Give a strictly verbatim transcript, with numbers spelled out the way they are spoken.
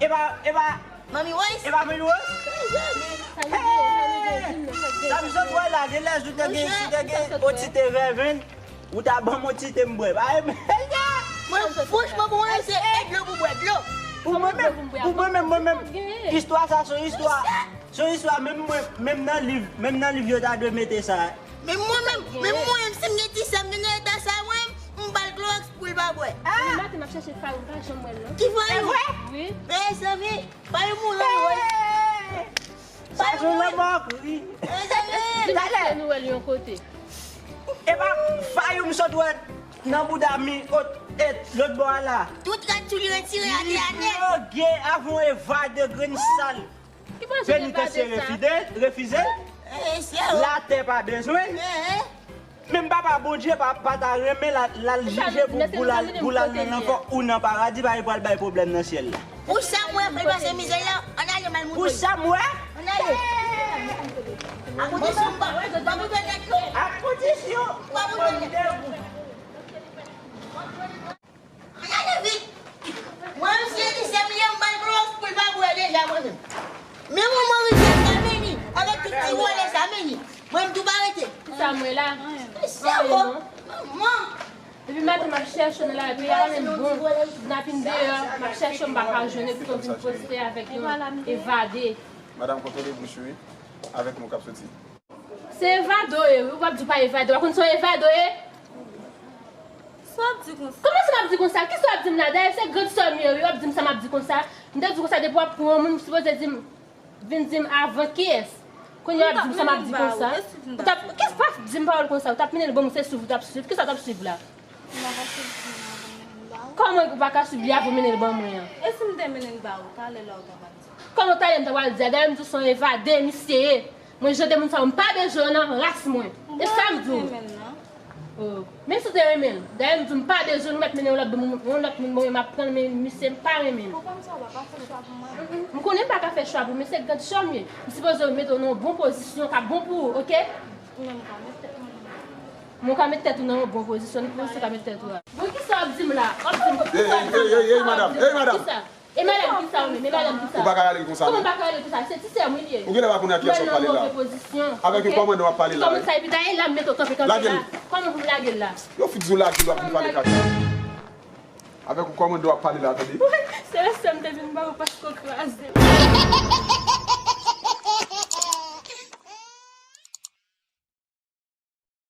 E pa, e pa, Manmi Rose? E pa Manmi Rose? Sa m sot wè la, gen lè si w te gen, si w te gen on ti te rèven, ou ta ban m on ti te m bwè. Ba, e, Mwen, franchman, pou mwen, se e dlo pou bwè, dlo. Pou mwen menm, pou mwen menm, mwen menm, istwa sa se yon istwa, se yon istwa, menm mwen, menm nan liv, menm nan liv yo ta dwe mete sa. Men mwen menm, men mwen menm, si m gen ti sè m, m gen nan eta sa, mwen, m ba l klowòks pou l pa bwè. Depi maten m ap chèche Fayou, m pa janm wè l non. Ki Fayou? Wi. Mezanmi, Fayou mouri wi. Sa se yon lanmò, wi. Mezanmi. Di m si nou wè l yon kote. E pa Fayou m sot wè nan bouda mi, ot, et, lòt bò a la. Tout rad sou li retire atè a nèt. Li ploge avan yon eva de grenn sal. Penitansye refize, refize l. Latè pa bezwen l. Menm Papa Bondye pa, pa ta renmen l al, l al jije pou, pou l al, pou l al nan lanfè ou nan paradi, pa li pral bay pwoblèm nan syèl la. Pou sa m wè, fè l pase mizè la, ann ale m al moutre l. Pou sa m wè? Ann ale. Ak kondisyon m pa, pa moutre nèt non. Ak kondisyon. Pa moutre nèt. Ann ale vit! Mwen menm si e ti sè m li an, m ba l klowòks pou l pa bwè deja mwen menm. Men mwen, mwen rive m ta vini avèk tout Ti wòlè sa, men li. Mwen, m tou pa rete. Kisa mwen la? Mesye, manman. Depi maten m ap chèche w nan lari a, pa menm bon. Napin deyò, m ap chèche w, m pa ka jwenn, epi w vin poste avèk yon evade. Madanm, kontwole bouch ou, wi. Avèk mo k ap soti. Se evade w ye, wi. W ap di w pa evade. W ap konn se yon evade w ye? Sa w ap di konsa? Kòman sa m ap di konsa? Kisa w ap di m la? Dayè, se grann sè m ye, wi. W ap di m sa m ap di konsa. M te di w konsa, depi w ap pran yon moun, m sipoze di m, vin di m avan kiyès. Kounye a w ap di m sa m ap di konsa. Ou t ap, kisa w ap di m pawòl konsa? Ou t ap mennen l ban mwen, se swiv ou t ap swiv. Kisa w t ap swiv la? Kòman ou pa ka swiv li avan w mennen l ban mwen an? E si m te mennen l ba ou, talè la ou ta pral di? Kòman talè m ta pral di a? Dayè m di w se yon evade misye ye. Mwen jan de moun sa yo, m pa bezwen yo nan ras mwen. E sa m di w. Oh. Menm si w te renmen l. Dayè m di w m pa bezwen l, ou mèt mennen yon lòt moun, yon lòt moun ban mwen, m ap pran l, men misye m pa renmen l. Ou konn sa, w pa ka fè chwa pou mwen. M konnen m pa ka fè chwa pou w, men se gad chwa m ye. M sipoze mete w nan yon bon pozisyon k ap bon pou ou, oke? Ou menm ou ka met tèt mwen nan yon bon. Mwen ka met tèt ou nan yon bon pozisyon, nou panse ka met tèt ou a. Bon, kisa w ap di m la? W ap di m, kisa w ap di m la? Ey, ey, ey, ey, ey, madam, ey, madam. Kisa? E madanm kisa ou menm? E madanm kisa? Ou pa ka rele l konsa, non. Kòman m pa ka rele l konsa? Se ti sè mwen li ye. Ou genlè pa konnen ak kiyès w ap pale la. Avèk yon kòmandan w ap pale la, wi. Kòmandan sa epi dayè la m mete w kanpe kanpe la. Kòman pou m lage l la? Yo fin di w lage l, w ap vin pale kaka. Avèk yon kòmandan w ap pale la, tande. Se respè m te vin ba ou paske w kraze m.